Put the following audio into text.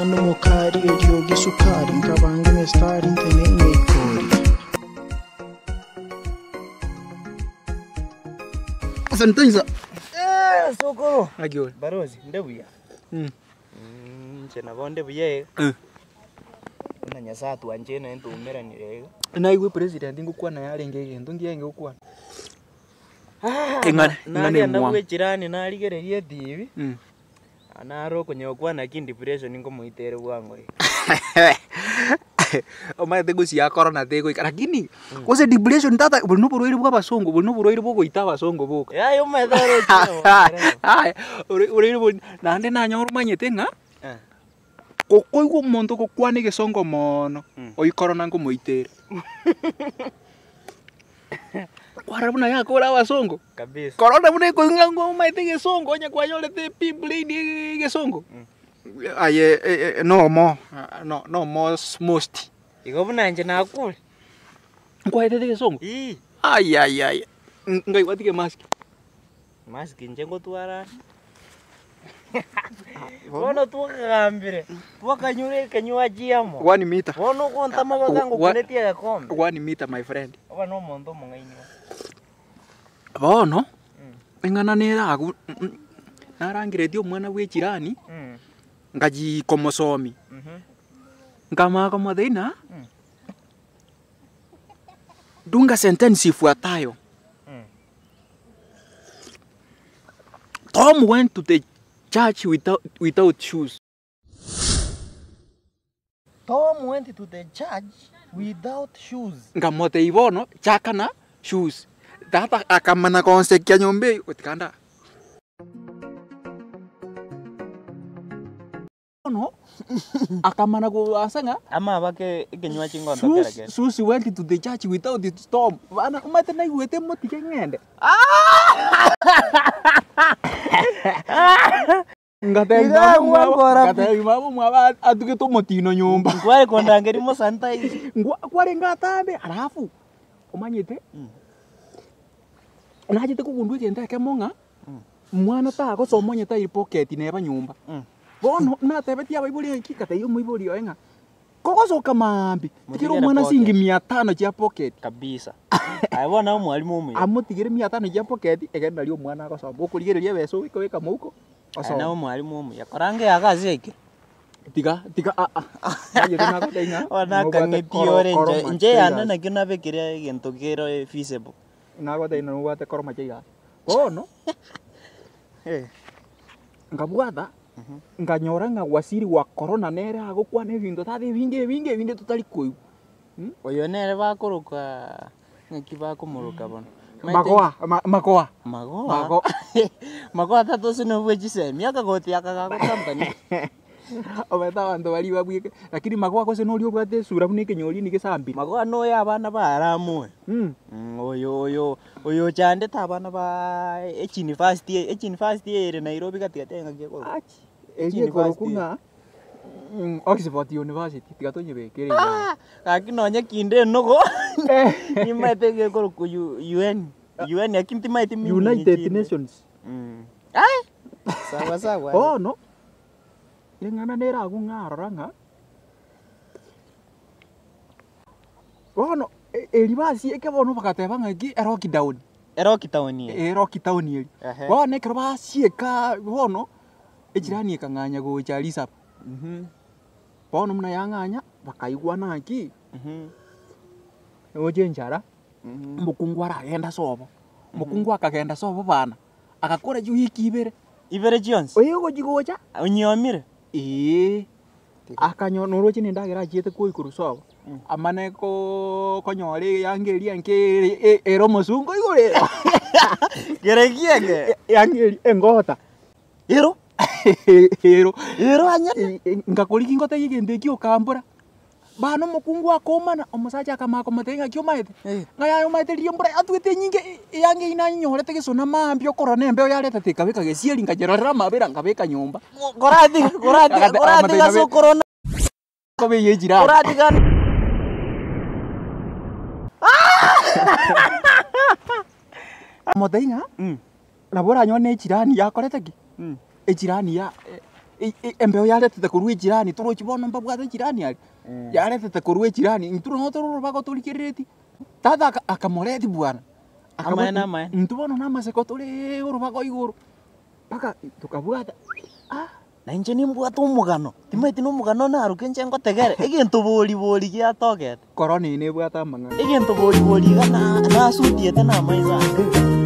Omwana omokari eriogi esukari nkabanga emestari ntenene ikori. Sanitizer. Eh, sokoro. Naki ore? Barosi, nde buya. Mm. Inche nabo nde buya iga. Eh. Buna Nyasae atwanchire naende twaumeranire iga. Naigwe president ngokwana yarenge egento nkiarenge gokwana. Eng'ana eng'ana Nagenda emwamu. bwa echirani narigereria etibi, Mm. naro okonyokwana ki depression nkomoitere bwango iga. Omanyete gose ya corona tegoika lakini gose depression tata boria na oborwaire bwa abasongo boria na oborwaire bogoita abasongo boka. Yaya omanyete oroche obokerero. Aya ore ore naende nanyora omanyete ng'a Eh. gokoigwa omonto ogokwana egesongo moono, oyio corona nkomoitere. Kwarora buna yakora abasongo. Kabisa. Korona buna ekoigwa ng'a omanyete egesongo onye kwanyorete pi brain egesongo, aye no more, no no more most. Igo buna inche nakure. Nkwaetete egesongo? Ii. Ayayaya, ngai gwatige mask? Mask inche ngotwara ande. Bono twakagambire, twakanyure ekenywaji amo. One meter. Bono ogontama baka ngokunetie egekombe. One meter my friend. Oba na omonto omong'aini oo. Bono, eng'ana nere agwo narangeretie omwana bwa echirani, ngachia komosomia, nkamanya komotebia ng'a, dunga sentensi ifuatayo, Tom went to the church without, without shoes. Tom went to the church without shoes. Nkamotebia bono chaka na shoes. Tata akamana gonsekia nyomba eywo gotika nda. Bono akamana goasa ng'a Ama abake ekenywachi ngonto kera shoes, kere. shoes went to the church without Tom. Bana omanyete naigwete motige ng'ende. Ngatebia Iga mama omwabo, gwakora pi. ngatebia mama omwabo atugete omotino nyomba. Kware kondangeria mosanitize. Ngwa kwarenge atambe alafu omanyete, nachete kogundua egento ekemo ng'a, mwana tagosoma onye tairi pocket neba nyomba. Bono natebetie abaibori ng'aki, ngatebia omoibori oye ng'a, kogosoka maambia, tigera Motigere omwana pocket. siringi mia tano chia pocket. Kabisa. Aye bono aye omwalimu omuya. Amotigere mia tano chia pocket, ekero nario omwana agosoma, okorigereria ebesa obeke obeka mouko, Aye naye osome. omwalimu omuya. Koranga eaga ase yaikire. Tiga tiga aa manyete nagotebia ng'a Bono nobwate akang'eti koro ore inche, koroma inche yane chigasi. nakio nabekire egento kere feasible. Nagotebia ng'a nobwate koroma chigasi. Bono, nkabwata, nkanyora ng'a waziri wa corona nere agokwana ebinto tata ebinge ebinge ebinde totari koigwa. Oyo nere bakoroka ng'aki bakomoroka bono? Omanyete Magoha, ma- magoha. Magoha? Mago- Magoha tata ase nobwe chisemi akagoti aka gagotambania. Omanyete abanto baria babweke, lakini magoha gose noria obwate esura buna ekenyorini gesambire. Magoha noyo abana ba Haramu oyo. Oyo oyo oyo ochandete abana ba echunifasiti echunifasiti eye ere Nairobi gati gati aye ng'aki ekorokwa? Achi, eria ekorokwa ng'a Oxford University, tiga tonyebekere igaa. Gaki nonye kinde enogo nimaete gekorokwa U UN UN lakini timaeti meaning United chinde. Nations. Aye! Sawa sawa. Bono, ring'ana nere agwo ng'a arora ng'a, bono eria basieke bono bagateba ng'aki elockdown. Elockdown eye. Eeh lockdown eria. Ehe. Bono ekero basieka bono, echirani ekang'anya gocha risaba. Bono buna yang'anya, bakaigwana ng'aki, roche enchara, omokungu aragende ase obo, omokungu akagenda ase obo bana, agakora chiwiki ibere. Ibere chionsi? Oye ogochi gocha. Onyiomire? Eeh, akanyora noroche na endagera achiete koigwa korwa sobo, amane koo konyora eyanga eria enke ere ere omosungo igoro ere. Kere kienge? Eyanga eria engota. Ero? Ero. Ero anyene? Ngakorigia ngotebie egento ekio okambora, bana omokungu akomana, omosacha akamanya komotebia ng'aki omaete, ng'a yaya omaete riria embura yatwete enyinge eyanga eyio nanyorete gesona mambia okorora na embeo yaretete ekabeka gesieri nkanyerorera amabera nkabeka nyomba. Koratiga koratiga koratiga ase okorona. Koba eye echirani. Koratiga. Motebie ng'a, nabo oranyore na echirani yakorete ki? Echirani ya. Embeo yaretete korwa echirani torochi bono mbabwate echirani aria, yaretete korwa echirani intwe nabo tore orobago torigereretie, tata aka akamoreti bwana, Amaene amaene. Intwe bono na amaseko toreee orobago igoro, mpaka tokabwata ah. Na inche nimbwate omogano, timanyeti na omogano naroke inche ngotegere, egento bori bori giatogete. Korona eye nebwate amang'ana. Egento bori bori iga na nasutiete na amaiso ane.